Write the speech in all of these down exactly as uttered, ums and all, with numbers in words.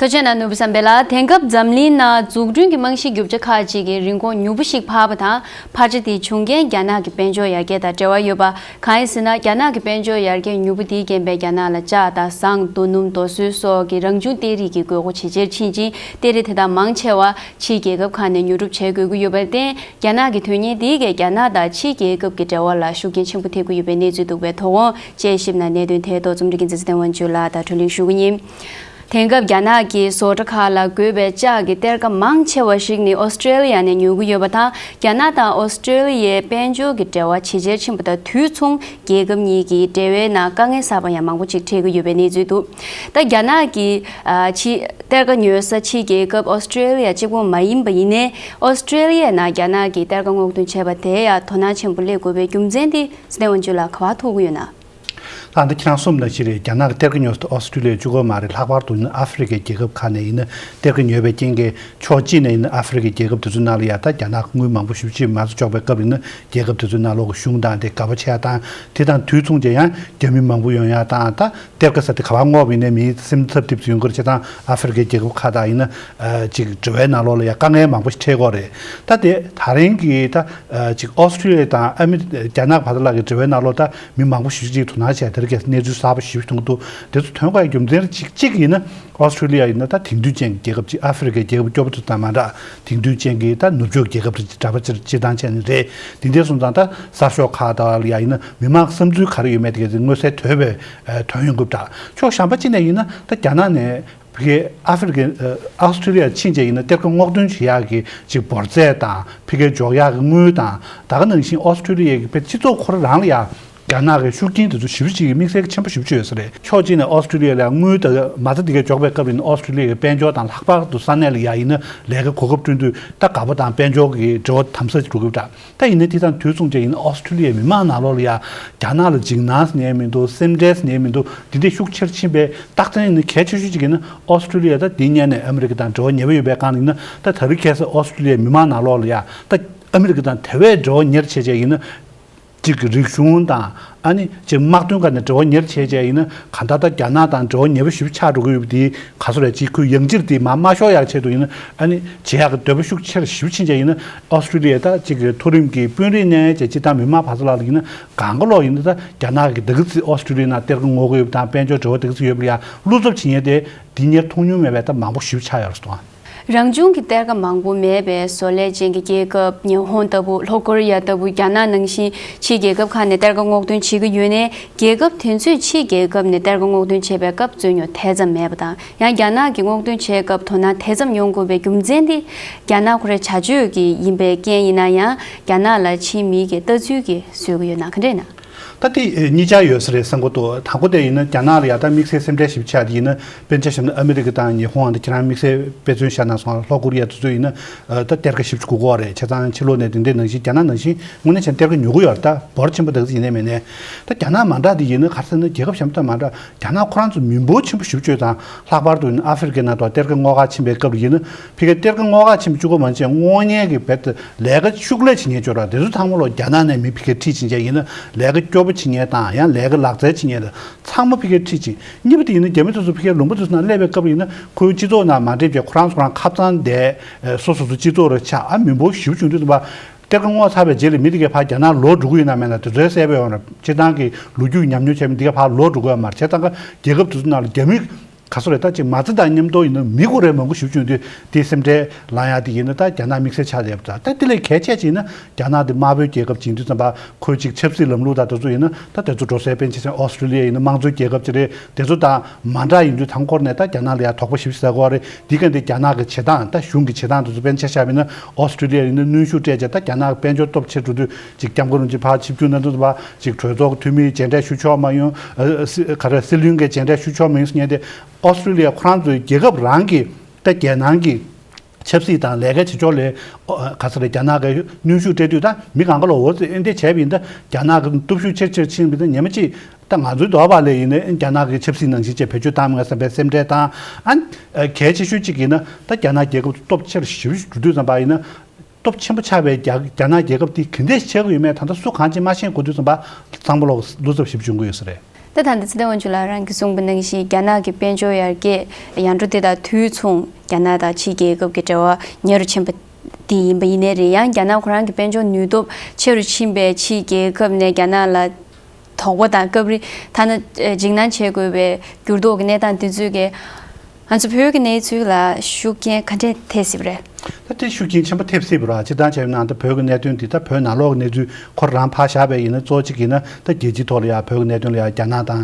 ཐུགས་རྗེ་གནང་ནོར་བུ་བསམ་འཕེལ་ལགས། དེང་སྐབས་འཛམ་གླིང་ནང་འཛུགས་སྐྲུན་གྱི་རྨང་གཞི་རྒྱུ་ཆ་ཁག་ཅིག་གི་རིན་གོང་མྱུར་པོ་ཞིག་འཕར་བ་དང་། འཕར་ཆ་དེའི་བྱུང་རྐྱེན་རྒྱ་ནག་གི་དཔལ་འབྱོར་ཡར་རྒྱས་དང་འབྲེལ་བ་ཡོད་པ། གང་ཡིན་ཟེར་ན། རྒྱ་ནག་གི་དཔལ་འབྱོར་ཡར་རྒྱས་མྱུར་པོ་དེའི་རྐྱེན་པས་རྒྱ་ནག་ལ་ལྕགས་དང་ཟངས། རྡོ་སྣུམ། རྡོ་སོལ་སོགས་ཀྱི་རང་བྱུང་གཏེར་རིགས་ཀྱི་དགོས་མཁོ་ཇེ་ཆེར་ཕྱིན་ཅིང་། གཏེར་རིགས་དེ་དག་མང་ཆེ་བ་ཕྱིའི་རྒྱལ་ཁབ་ཁག་ནས་ཉོ་སྒྲུབ་བྱེད་དགོས་ཀྱི་ཡོད་པར་བརྟེན། རྒྱ་ནག་གི་དོན་གཉེར་དེ་གས་རྒྱ་ནག་དང་ཕྱིའི་རྒྱལ་ཁབ་ཀྱི་འབྲེལ་བ་ལ་ཤུགས་རྐྱེན་ཆེན་པོ་ཐེབས་ཀྱི་ཡོད་པའི་གནས་ཚུལ་འདུག་པས། དོ་དགོང་དཔྱད་ཞིབ་ནང་གནད་དོན་དེའི་ཐོག་རྩོམ་སྒྲིག་འགན་འཛིན་ཚེ་བརྟན་དབང་ཕྱུག་ལགས་དང་བགྲོ་གླེང་ཞུ་གི་ཡིན། དེང་སྐབས་རྒྱ་ནག་གི་བཟོ་གྲྭ་ཁག་ལ་དགོས་པའི་ལྕགས་ཀྱི་གཏེར་ཁ་མང་ཆེ་བ་ཞིག་ནི་ཨོ་སི་ཀྲེ་ལི་ཡ་ནས་ཉོ་གི་ཡོད་པ་དང་། རྒྱ་ནག་དང་ཨོ་སི་ཀྲེ་ལི་ཡའི་དཔལ་འབྱོར་གྱི་འབྲེལ་བ་ཇེ་ཆེར་ཕྱིན་པ་དང་དུས་མཚུངས། རྒྱལ་ཁབ་གཉིས་ཀྱི་འབྲེལ་བའི་ནང་དཀའ་ངལ་གསར་པ་ཡང་མང་པོ་ཅིག་འཕྲད་ཀྱི་ཡོད་པའི་གནས་ཚུལ་འདུག་ད་རྒྱ་ནག་གི་ཨ་ཕྱི་གཏེར་ཁ་ཉོ་ས་ཕྱིའི་རྒྱལ་ཁབ་ཨོ་སི་ཀྲེ་ལི་ཡ་གཅིག་པུ་མ་ཡིན་པ་ཡིན་ནའི། ཨོ་སི་ཀྲེ་ལི་ཡའི་ནང་རྒྱ་ནག་གིས་གཏེར་ཁ་སྔོག་འདོན་བྱས་པ་དེ་ཡང་དོ་སྣང་ཆེན་པོ་སླེབས་དགོས་པའི་རྒྱུ་མཚན་དེ་ཚེ་བརྟན་དབང་ཕྱུག་ལགས་ག་པར་ཐུག་གི་ཡོད་ན། ད་ལྟ་ཁྱེད་རང་གསུངས་ནང་བཞིན་རེད། རྒྱ་ནག་གི་གཏེར་ཁ་ཉོ་ས་དེ་ཨོ་སི་ཀྲི་ལི་ཡ་གཅིག་པོ་མ་རེད། ལྷག་པར་དུ་ཡིན་ན་ཨ་ཧྥེ་རི་ཁའི་རྒྱལ་ཁབ་ཁག་ནས་ཡིན་ན་གཏེར་ཁ་ཉོས་པའི་རྐྱེན་གྱིས། ཕྱོགས་གཅིག་ནས་ཡིན་ན་ཨ་ཧྥེ་རི་ཁའི་རྒྱལ་ཁབ་དེ་ཚོའི་ནང་ལ་ཡ་ད་རྒྱ་ནག་གི་དངུལ་མང་པོ་ཞེ་པོ་ཅིག་མ་རྩ་འཇོག་པའི་སྐབས་ཡིན་ན་རྒྱལ་ཁབ་དེ་ཚོའི་ནང་ལོགས་ཀྱི་གཞུང་དང་དེ་དགའ་པོ་བྱས་དང་། དེ་དང་དུས་མཚུངས་ཀྱང་ཡང་རྒྱ་མི་མང་པོ་ཡོང་ཡ་དང་། ད་གཏེར་ཁ་ཟེར་དེ་ག་པར་སྔོག་པ་ཡིན་ནའི་མིའི་སེམས་འཚབ་འཚུབ་ཡོང་གི་རེད། བྱས་ཙང་ཨ་ཧྥེ་རི་ཁའི་རྒྱལ་ཁབ་ཁག་དང་ཡིན་ན་ཅིག་འབྲེལ་བའི་ནང་ལོགས་ལ་ཡ་དཀའ་ངལ་མང་པོ་ཞིག་འཕྲད་ཀྱི་ཡོད་རེད། ད་དེ་ད་རིང་གི་ད་ཅིག་ཨོ་སི་ཀྲི་ལི་ཡ་དང་ཨ་མི་རྒྱ་ནག་བར་ལ་གི་འབྲེལ་བའི་ནང་ལོགས་ད་མི་མང་པོ་ཞིག་ཅིག་དོ་སྣང་བྱས། དེ་རིང་གི་གནས་ཚུལ་གསར་པ་ཞིག་མཐོང་གི་འདུག་དེ་ཚོ་ཐོན་དགོས་རྒྱུ་མཚན་གཅིག་གཅིག་ཡིན་ན། ཨོ་སི་ཀྲི་ལི་ཡ་ཡིན་ན་ད་དེང་དུས་ཅན་གྱི་རྒྱལ་ཁབ་ཅིག་ཨ་ཧྥེ་རི་ཁའི་རྒྱལ་ཁབ་སྐྱོ་པོ་དེ་དང་མ་འདྲ། དེང་དུས་ཅན་གྱི་ད་ནུབ་ཕྱོགས་རྒྱལ་ཁབ་ཅིག་འདྲ་པོ་ཅིག་སྤྱིར་བཏང་བྱས་ནས་རེད། དེ་འདྲ་སོང་ཙང་ད་གསར་ཤོག་ཁག་དང་ལ་ཡ་ཡིན་ན་མི་མང་བསམ་ཚུལ་ག་རེ་ཡོད་མེད་དེ་གའི་མངོན་གསལ་དོད་པའི་ཐོན་ཡོང་གི་འདུག་ད་ཕྱོགས་གཞན་པ་ཅིག་ནས་ཡིན་ན་ད་རྒྱ་ནག་ནས་ཕ་གིའི་ཨ་ཧྥེ་རི་ཁའི་ཨོ་སི་ཀྲི་ལི་ཡ་ཕྱིན་བྱས་ཡིན་ན་གཏེར་ཁ་སྔོག་འདོན་བྱེད་ཡག་གི་ཅིག་འབོར་རྫས་དང་ཕ་གིར་འཇོག་ཡག་གི་དངུལ་དང་། ད་ག་ནང་བཞིན་ཨོ་སི་ཀྲི་ལི་ཡའི་གི་སྤྱི་ཚོགས་ཁོ་རང་ལ་ཡ། རྒྱ་ནག་གི་ཤུགས་རྐྱེན་དེ་ཚོ་ཞེ་པོ་ཅིག་གི་དམིགས་བསལ་གྱི་ཆེན་པོ་ཞེ་པོ་ཅིག་ཡོད་ས་རེད། ཕྱོགས་གཅིག་ནས་ཨོ་སི་ཀྲི་ལི་ཡ་ལ་དངུལ་དང་མ་རྩ་དེ་གའི་འཇོག་པའི་སྐབས་ཡིན་ན་ཨོ་སི་ཀྲི་ལི་ཡ་གི་དཔལ་འབྱོར་དང་ལྷག་པར་དུ་ས་གནས་ལ་ཡ་ཡིན་ན་ལས་ཀའི་གོ་སྐབས་བསྐྲུན་དུས་ད་དགའ་པོ་དང་དཔལ་འབྱོར་གྱི་འབྲེལ་བ་དམ་ཟབ་ཅིག་འགྲོ་གི་ཡོད་ད། ད་ཡིན་ན་དེ་དང་དུས་མཚུངས་བྱས་ཡིན་ན་ཨོ་སི་ཀྲི་ལི་ཡའི་མི་མང་ནང་ལོགས་ལ་ཡ་རྒྱ་ནག་ལ་འཇིགས་སྣང་ཟེར་ནའི་མི་འདུག་སེམས་ཁྲལ་ཟེར་ནའི་མི་འདུག་དེ་འདྲའི་ཤུགས་ཆེར་ཕྱིན་པའི་རྟགས་མཚན་ཡིན་ན་གལ་ཆེ་ཤོས་ཅིག་ཡིན་ན་ཨོ་སི་ཀྲི་ལི་ཡ་ད་དེ་སྔོན་ནས་ཨ་མི་རི་ཀ་དང་འབྲེལ་བ་ཉེ་བོ་ཡོད་པའི་སྒང་ལ་ཡིན་ན། ད་ད་རེས་ཁ་སང་ཨོ་སི་ཀྲི་ལི་ཡའི་མི་མང་ནང་ལོགས་ལ་ཡ་ད་ཨ་མི་རི་ཀ་དང་དེ་བས་འབྲེལ་བ་ཉེར་བྱས་བྱས་ཡིན་ན། གཅིག་གི་རིག་གཞུང་དང་ཨ་ནི་གཅིག་དམག་དོན་སྒང་ནས་འབྲེལ་བ་ཉེར་བྱས་བྱས་ཡིན་ན་གང་ལྟར་ད་རྒྱ་ནག་དང་འབྲེལ་བ་ཉེ་བོ་ཞེ་པོ་ཆགས་འགྲོ་གི་ཡོད་པ་དེ་ག་ཚོད་རེད། གཅིག་ཁོས་ཡང་ཅིར་དེ་མར་མ་ཤོར་ཡག་ཆེད་དུ་ཡིན་ན་ཨ་ནི་བྱེད་ཡག་གི་འདོད་པ་ཤུགས་ཆེར་ཞེ་པོ་ཕྱིན་བྱས་ཡིན་ན་ཨོ་སི་ཀྲི་ལི་ཡ་ད་གཅིག་གི་མཐོ་རིམ་གྱི་དཔོན་རིགས་ནས་བྱས་སྤྱིར་བཏང་མི་མང་བར་དུ་ལ་ཡིན་ན་གང་ག་ལོག་ཡིན་ན་ད་རྒྱ་ནག་གི་ད་ག་ཚོད་ཨོ་སི་ཀྲི་ལི་ཡ་ནང་གཏེར་ཁ་སྔོག་གི་ཡོད་པ་དང་དཔལ་འབྱོར་འབྲེལ་བ་ད་ག་ཚོད་ཡོད་པ་ལ་ཡ་བློ་འཚབ་བྱེད་མཁན་དེ་དེ་སྔོན་མཐོང་མྱོང་མེད་པའི་ད་མང་པོ་ཞེ་པོ་ཆགས་ཡོད་རེད་ཟེར་གཏོང་། རང་བྱུང་གི་གཏེར་ཁ་མང་པོ་མེད་པའི་བཟོ་ལས་ཅན་གྱི་རྒྱལ་ཁབ། ཉི་ཧོང་ལྟ་བུ། ལྷོ་ཀོ་རི་ཡ་ལྟ་བུ། རྒྱ་ནག་ནང་བཞིན་ཕྱིའི་རྒྱལ་ཁབ་ཁག་ནས་གཏེར་ཁ་སྔོག་འདོན་བྱེད་ཀྱི་ཡོད་ནའི། རྒྱལ་ཁབ་དེ་ཚོས་ཕྱིའི་རྒྱལ་ཁབ་ནས་གཏེར་ཁ་སྔོག་འདོན་བྱེད་པའི་སྐབས་རྩོད་རྙོག་དེ་ཙམ་མེད་པ་དང་། ཡང་རྒྱ་ནག་གིས་སྔོག་འདོན་བྱེད་སྐབས་དོ་སྣང་དེ་ཙམ་ཡོང་དགོས་པའི་རྒྱུ་མཚན་དེ། རྒྱ་ནག་ཁོ་རའི་བྱ་སྤྱོད་ཀྱིས་ཡིན་པའི་རྐྱེན་ཡིན་ན་ཡང་། རྒྱ་ནག་ལ་ཕྱིའི་མི་གིས་ལྟ་ཚུལ་གྱིས་བཟོས་ཀྱི་ཡོད་ན་ག་འདྲ་ཡིན་ན། ད་དེ་གཉིས་ཆ་ཡོད་ས་རེད་བསམ་གྱི་འདུག་དང་པོ་དེ་ཡིན་ན་རྒྱ་ནག་ལ་ཡ་ད་དམིགས་བསལ་སེམས་ཁྲལ་ཞིབ་ཆགས་དེ་ཡིན་ན་དཔེར་ན་ཆ་བཞག་ན་ཨ་མི་རི་ཀ་དང་ཉི་ཧོང་ཨ་འདི་ཁྱེད་རང་དམིགས་བསལ་དཔེ་མཚོན་བཞག་ན་སོང་། ལྷོ་ཀོ་རི་ཡ་དེ་ཚོ་ཡིན་ན་ད་གཏེར་ཁ་ཞིབ་དགོས་ཀྱི་རེད། བྱས་ཙང་ཕྱི་ལོགས་ནས་དེ་འདྲའི་ནང་བཞིན་རྒྱ་ནག་ནང་བཞིན་དངོས་གནས་བྱས་ན་གཏེར་ཁ་ཉོ་གི་ཡོད་རེད། ད་འབོར་ཆེན་པོ་དེ་ཚོ་ཡིན་ནའི་མིན་ནའི་ད་རྒྱ་ནག་མ་འདྲ་དེ་ཡིན་ན་ག་རེ་ཟེར་ན་རྒྱལ་ཁབ་གཞན་པ་དང་མ་འདྲ། རྒྱ་ནག་ཁོ་རང་ཚོ་མི་འབོར་ཆེན་པོ་ཞེ་པོ་ཅིག་དང་། ལྷག་པར་དུ་ཡིན་ན་ཨ་ཧྥེ་རི་ཁའི་ནང་དུ་གཏེར་ཁ་སྔོག་ག་ཕྱིན་པའི་སྐབས་ལ་ཡིན་ན་ཕ་གིར་གཏེར་ཁ་སྔོག་ག་ཕྱིན་པ་གཅིག་པོ་མ་ཡིན་པ་བྱས་སྔོག་མཁན་གྱི་རྦད་དེ་ལས་ཀ་ཤུགས་ལས་བྱེད་མཁན་ཅིག་ཡོད་རེད། དེ་ཚོ་ཚང་མ་ལོག་རྒྱ་ནག་ནས་མི་ཕ་གིར་ཁྲིད་ཕྱིན་བྱས་ཡིན་ན་ལས་ཀ་སྐྱོ་པོ་བྱེད་མཁན་དང་། ཡང་ལས་ཀ་ལག་རྩལ་བྱེད་མཁན་དང་ཚང་མ་ཕ་གིར་ཁྲིད་ཕྱིན། གཉིས་པ་དེ་ཡིན་ན་རྒྱ་མི་དེ་ཚོ་ཕ་གིར་ལུང་པ་དེ་ཚོ་ནང་སླེབས་པའི་སྐབས་ལ་ཡིན་ན་ཁོའི་སྤྱི་ཚོགས་ནང་མ་འདྲེས་བྱས་ཁོ་རང་ཚོ་རང་ཁ་ཚང་བསྡད། སོ་སོ་སོ་སྤྱི་ཚོགས་རེ་ཆགས། ཨ་མི་འབོར་ཞེ་པོ་བྱུང་དུས་ཙམ་པ། གཏེར་ཁ་སྔོག་ཚར་བའི་རྗེས་ལ་མི་དེ་གས་ཕར་རྒྱ་ནག་ལོག་འགྲོ་གི་ཡོད་ན་མེད་ན་དེ་ཚོའི་གསལ་པོ་ཡོང་རེད། སྤྱིར་བཏང་གི་ལོ་རྒྱུས་ཉམས་མྱོང་བྱས་མི་དེ་གས་ཕར་ལོག་འགྲོ་གི་ཡོད་མ་རེད། བྱས་ཙང་ཀ་རྒྱལ་ཁབ་དེ་ཚོ་ནང་ལ་རྒྱ་མི་ག་ཚོད་རེད། ད་ཅིག་མ་རྩ་དང་མཉམ་དུ་ཡིན་ན་མི་ཁོ་རའི་མང་པོ་ཞེ་པོ་བྱུང་དུས་དེ་སེམས་ཁྲལ་ལངས་ཡ་དེ་ཡིན་ན་ད་རྒྱ་ནག་དམིགས་བསལ་ཆགས་བསྡད་པ་ད། ད་དེ་ལས་གལ་ཆེ་ཅིག་ཡིན་ན་རྒྱ་ནག་དེ་དམར་པོའི་རྒྱལ་ཁབ་ཅིག་ཡིན་དུས་ཙམ་པ་ཁོའི་ཅིག་ཆབ་སྲིད་ལམ་ལུགས་དང་དེ་ཚོ་ཡིན་ན་ད་དེ་ཚོ་འགྲོ་སའི་དཔེར་ན་ཆ་བཞག་ན་ཨོ་སི་ཀྲི་ལི་ཡ་ཡིན་ན་དམངས་གཙོའི་རྒྱལ་ཁབ་ཅིག་རེད། དེ་ཚོ་དང་མ་འདྲ་ཡིན་དུས་དང་པོ་ནས་ད་རྒྱ་ནག་ལ་ཡ་དོགས་པ་ཞེ་པོ་ཟ་དགོས་རེད། འདི་ག་འདི་རྒྱ་ནག་གི་བྱེད་སྟངས་ད་གཞུང་གི་བྱེད་སྟངས་དེ་ཚོ་དཔེར་ན་ཆ་བཞག་པ་ཡིན་ན་ཨོ་སི་ཀྲི་ལི་ཡ་ཡིན་ན་གནོན་ཤུགས་སྤྲད་བྱས་ད་རྒྱ་ནག་གི་དཔལ་འབྱོར་སྟོབས་ཆེར་འགྲོ་དུས་ཅིག་སྐྱབས་མགོན་རིན་པོ་ཆེ་ཕར་ཆིབས་བསྒྱུར་གནང་དུས་ཙམ་པ་ཅིག་གྲོས་ཚོགས་ཀྱི་འཐུས་མིའི་མཇལ་འཕྲད་ཞུ་ཆོག་མ་ཡོང་། ཨ་སྲིད་ག་རེ་སྲིད་བློན་གྱི་མཇལ་འཕྲད་ཞུ་ཆོག་མ་ཡོང་ཟེར་མཁན་དེ་ཨོ་སི་ཀྲི་ལི་ཡ་ཁོ་རང་ཚོའི་རྒྱལ་ཁབ་རང་གི་ད་རྒྱལ་ནང་གི་ཆབ་སྲིད་དང་ལས་ཀ་བྱེད་ཕྱོགས་ལ་ཨོ་ག་ཚོད་རེད་རྒྱ་ནག་གིས་གནོན་ཤུགས་སྤྲད་དུས་ད་མི་གང་ག་ལ་འོ་ཙི་ཨེ་འདྲ་བྱས་པ་ཡིན་ད་རྒྱ་ནག་གི་སྟོབས་ཤུགས་ཆེར་ཆེར་ཕྱིན་པ་ཡིན་ད་ཉི་མ་གཅིག་ད་ང་ཚོའི་འདོད་པ་ལས་ཡིན་ན་རྒྱ་ནག་གི་ཆབ་སྲིད་ནང་བཞིན་བྱས་བེད་སྤྱོད་བཏང་མི་ང་བསམ་པའི་སེམས་ཁྲལ་དང་། ཨ་གལ་ཆེ་ཤོས་གཅིག་ཡིན་ན་ད་རྒྱ་ནག་རྒྱལ་ཁབ་སྟོབས་ཆེར་ཞེ་པོ་འགྲོ་དུས་ཙམ་པ་ཡིན་ན་སྟོབས་ཆེན་པོ་ཆགས་པའི་རྒྱ་རྒྱ་ནག་རྒྱལ་ཁབ་དེ་ག་འདྲས་ཆགས་ཀྱི་ཡོད་མེད་ད་ལྟ་སུ་གང་ཅི་མ་ཤེས་གོ་དུས་ཙམ་པ་ཚང་མ་ལོག་བློ་འཚབ་ཞེ་པོ་བྱུང་གི་ཡོད་ས་རེད། ད་ད་ལྟ་ཚེ་བརྟན་དབང་ཕྱུག་ལགས་རང་གིས་གསུངས་པ་ནང་བཞིན་རྒྱ་ནག་གི་དཔལ་འབྱོར་ཡར་རྒྱས་ཡར་འགྲོ་དེ་དང་དུས་མཚུངས་རྒྱ་ནག་དང་ཕྱིའི་རྒྱལ་ཁབ་ཀྱི་འབྲེལ་བ་ཉེ་རུ་ཕྱིན་པ་དེ་ཡིན་པ་ཡིན་ནའི་རེད། ཡང་རྒྱ་ནག་ཁོ་རང་གི་དཔལ་འབྱོར་ནུས་སྟོབས་ཆེ་རུ་ཕྱིན་པའི་ཕྱིའི་རྒྱལ་ཁབ་ནས་རྒྱ་ནག་ལ་དོགས་པ་དང་སྐབས་རེ་ཐ་ན་འཇིགས་སྣང་བྱེད་དགོས་པའི་འགྱུར་ལྡོག་གི་གནས་སྟངས་དེ་ཚོས་ཀྱི་ང་ཚོ་བོད་ཀྱི་གནས་ཚུལ་ལ་ཤུགས་རྐྱེན་ག་འདྲས་ཐེབས་སྲིད་པ་རེད། ད་དེ་ཤུགས་རྐྱེན་ཆེན་པོ་ཐེབས་སྲིད་པ་རེད། སྤྱིར་བཏང་བྱས་ན་ད་བོད་ཀྱི་གནད་དོན་འདི་ད་བོད་ནང་ལོགས་ཀྱི་གནས་ཚུལ་ཁོ་རང་ཕར་བཞག་པ་ཡིན་ན། གཙོ་བོ་གཅིག་ཡིན་ན་ད་རྒྱལ་སྤྱིའི་ཐོག་ལ་ཡ་བོད་ཀྱི་གནད་དོན་ལ་ཡ་རྒྱ་ནག་དང་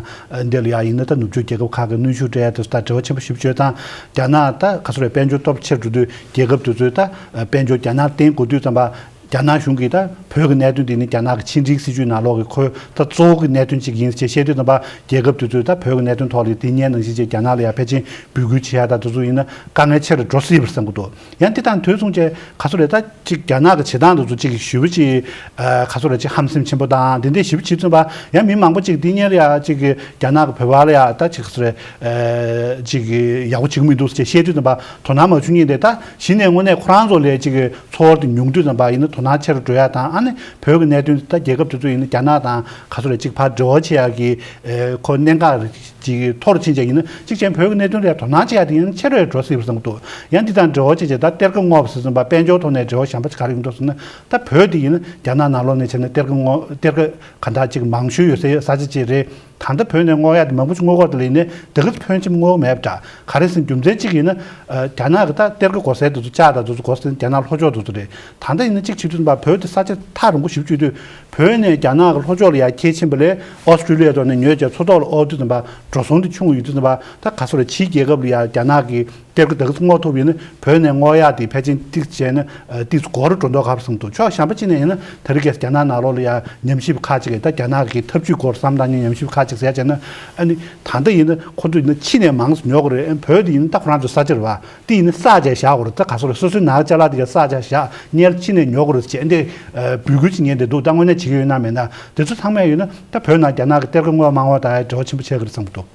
འདི་ལ་ཡ་ཡིན་ན་ད་ནུབ་ཕྱོགས་རྒྱལ་ཁབ་ཁག་གི་གནོན་ཤུགས་སྤྲད་ཡ་དེ་ཚོ་ད་འབྲེལ་བ་ཆེན་པོ་ཞེ་པོ་ཅིག་ཡོད་ཙང་། རྒྱ་ནག་ད་ག་ཚོད་རེད། དཔལ་འབྱོར་སྟོབས་ཆེར་འགྲོ་དུས་རྒྱལ་ཁབ་དེ་ཚོས་ད་དཔལ་འབྱོར་རྒྱ་ནག་བརྟེན་དགོས་དུས་ཙམ་པ། རྒྱ་ནག་གཞུང་གིས་ད་བོད་ཀྱི་གནད་དོན་དེ་ནི་རྒྱ་ནག་གི་ཕྱི་འབྲེལ་སྲིད་ཇུས་ནང་ལོགས་ཀྱི་ཁོའི་ད་གཙོ་བོ་གི་གནད་དོན་ཅིག་ཡིན་ཅེས་བཤད་དུས་ཙམ་པ། རྒྱལ་ཁབ་དེ་ཚོས་ད་བོད་ཀྱི་གནད་དོན་ཐོག་ལ་དེ་སྔའི་ནང་བཞིན་ཅིག་རྒྱ་ནག་ལ་ཡ་ཕལ་ཆེར་འབོད་སྐུལ་བྱེད་ཡ་ད་དེ་ཚོ་ཡིན་ན་དཀའ་ངལ་ཆེ་རུ་འགྲོ་སྲིད་པར་བསམ་གྱི་འདུག། ཡང་འདི་དང་དུས་མཚུངས་བྱས་ག་ཚོད་རེད། ད་ཅིག་རྒྱ་ནག་གི་བྱེད་སྟངས་དེ་ཚོ་ཅིག་ཞེ་པོ་ཅིག་ཨ་ག་ཚོད་རེད། ཅིག་ཧམ་སེམས་ཆེན་པོ་དང་དེ་འདྲས་ཞེ་པོ་བྱེད་ཙམ་པ། ཡང་མི་མང་པོ་ཅིག་འདི་སྔོན་ལ་ཡ་ཅིག་རྒྱ་ནག་གིས་བོད་པ་ལ་ཡ་ད་ཅིག་ག་ཚོད་རེད། ཨ་ཅིག་ཡག་པོ་བྱེད་ཀྱི་མི་འདུག་ཅེས་བཤད་དུས་ཙམ་པ་དོ་སྣང་མ་བྱུང་མཁན་དེ་ད་གཞི་ནས་དངོས་གནས་ཁོ་རང་ཚོ་ལ་ཅིག་ཚོར་བ་དེ་ཉུང་དུས་ཙམ་པ་ཡིན་ན་དོ་སྣང་ཆེ་རུ་འགྲོ་ཡ་དང་། ཨ་ནི་བོད་ཀྱི་གནད་དོན་ད་རྒྱལ་ཁབ་དེ་ཚོ་ཡིན་ན་རྒྱ་ནག་དང་ག་ཚོད་རེད། ཅིག་ཕར་འབྲེལ་བ་བྱེད་ཡ་གི་ཨེ་ཁོ་གནད་འགག་ཅིག་མཐོ་རུ་ཕྱིན་བྱས་ཡིན་ན། ཅིག་བྱས་བོད་ཀྱི་གནད་དོན་ལ་ཡ་དོ་སྣང་བྱེད་ཡ་དེ་ཡིན་ན་ཆེ་རུ་ཡ་འགྲོ་སྲིད་པར་བསམ་གྱི་འདུག། ཡང་འདི་དང་འབྲེལ་བ་བྱེད་བྱས་ད་གཏེར་ཁ་བསྔོགས་པ་ཟེར་ཙམ་པ་དཔལ་འབྱོར་ཐོག་ནས་འབྲེལ་བ་གཞན་པ་ཅིག་ག་རེ་ཡིན་འགྲོ་ཟེར་ན། ད་བོད་དེ་ཡིན་ན་རྒྱ་ནག་ནང་ལོགས་ནས་བྱས་ན་གཏེར་ཁ་བསྔོགས། གཏེར་ཁ་ག་འདྲ་ཅིག་མང་ཤོས་ཡོད་སའི་ས་ཆ་ཅིག་རེད། ད་ལྟ་བོད་ནས་བསྔོག་ཡ་དེ་མང་པོ་ཅིག་བསྔོག་གི་ཡོད་རེད། ལས་ནས་དེ་ག་ཚོད་ཕོན་ཆེན་པོ་བསྔོག་མེད་པ་འདྲ། ག་རེ་ཟེར་ན་རྒྱུ་མཚན་གཅིག་ཡིན་ན། ཨ་རྒྱ་ནག་གི་ད་གཏེར་ཁ་དགོས་སའི་དེ་ཚོ་ལྕགས་དང་དེ་ཚོ་དགོས་སའི་རྒྱ་ནག་ལྷོ་ཕྱོགས་དེ་ཚོ་རེད། ད་ལྟ་ཡིན་ན་གཅིག་བྱེད་དུས་ཙམ་པ་བོད་དེ་ས་ཆ་ཐག་རིང་པོ་ཞེ་པོ་ཅིག་ཡོད་དུས། བོད་ནས་རྒྱ་ནག་གི་ལྷོ་ཕྱོགས་ལ་ཡ་ཁྱེད་ཕྱིན་པ་ལས་ཨོ་སི་ཀྲི་ལི་ཡ་ཐོག་ནས་ཉོས་བྱས་མཚོ་ཐོག་ལ་དབོར་དུས་ཙམ་པ་འགྲོ་སོང་དེ་ཆུང་ངུ་ཡོད་དུས་ཙམ་པ། ད་ག་ཚོད་རེད། ཕྱིའི་རྒྱལ་ཁབ་ལ་ཡ་རྒྱ་ནག་གི་གཏེར་ཁ་དེ་ག་ཚོད་བསྔོག་ཐུབ་ཡིན་ན་བོད་ནས་བསྔོག་ཡག་དེ་ཕལ་ཆེར་ཏིག་བྱས་ན་ཨ་ཏིག་འགོར་འགྲོ་མདོག་ཁ་པོ་བཟོ་འདུག། ཕྱོགས་གཞན་པ་གཅིག་ནས་ཡིན་ན་དེ་རིང་ཁ་སང་རྒྱ་ནག་ནང་ལོགས་ལ་ཡ་ཉམས་ཞིབ་ཁག་ཅིག་གིས། ད་རྒྱ་ནག་གི་ཐབས་ཇུས་སྐོར་བསམ་བློ་བཏང་མཁན་ཉམས་ཞིབ་ཁག་ཅིག་ཟེར་བྱས་ན། ཨ་ནི་ད་ལྟ་ཡིན་ན་ཁོ་ཚོ་ཡིན་ན་ཕྱི་ནས་མང་ཙམ་ཉོ་དགོས་རེད། ཨ་བོད་དེ་ཡིན་ན་ད་ཁོ་རང་ཚོའི་ས་ཆ་རེད་པ། དེ་ཡིན་ན་བསགས་བྱས་བཞག་དགོས་རེད། ད་ག་ཚོད་རེད། སོ་སོའི་ནང་ཅ་ལག་དེ་ག་བསགས་བྱས་བཞག། སྔོན་ལ་ཕྱི་ནས་ཉོ་དགོས་རེད་ཟེར་བྱས། འདི་ཨ་འབོད་སྐུལ་བྱེད་མཁན་དེ་འདུག། ད་དངོས་གནས་བྱེད་ཀྱི་ཡོད་ན་མེད་ན། དེ་ཚོ་ཚང་མས་ཡིན་ན་ད་བོད་ནང་རྒྱ་ནག་གི་གཏེར་ཁ་བསྔོག་མ་བསྔོག་དང་འབྲེལ་བ་ཆེན་པོ་ཆགས་ཀྱི་རེད་བསམ་གྱི་འདུག།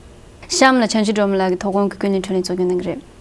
གཤམ་ལ་བྱང་ཆུབ་སྒྲོལ་མ་ལགས་ཀྱིས་དོ་དགོང་གི་ཀུན་གླེང་འཕྲིན་ལས་གཙོ་སྐྱོང་གནང་གི་རེད།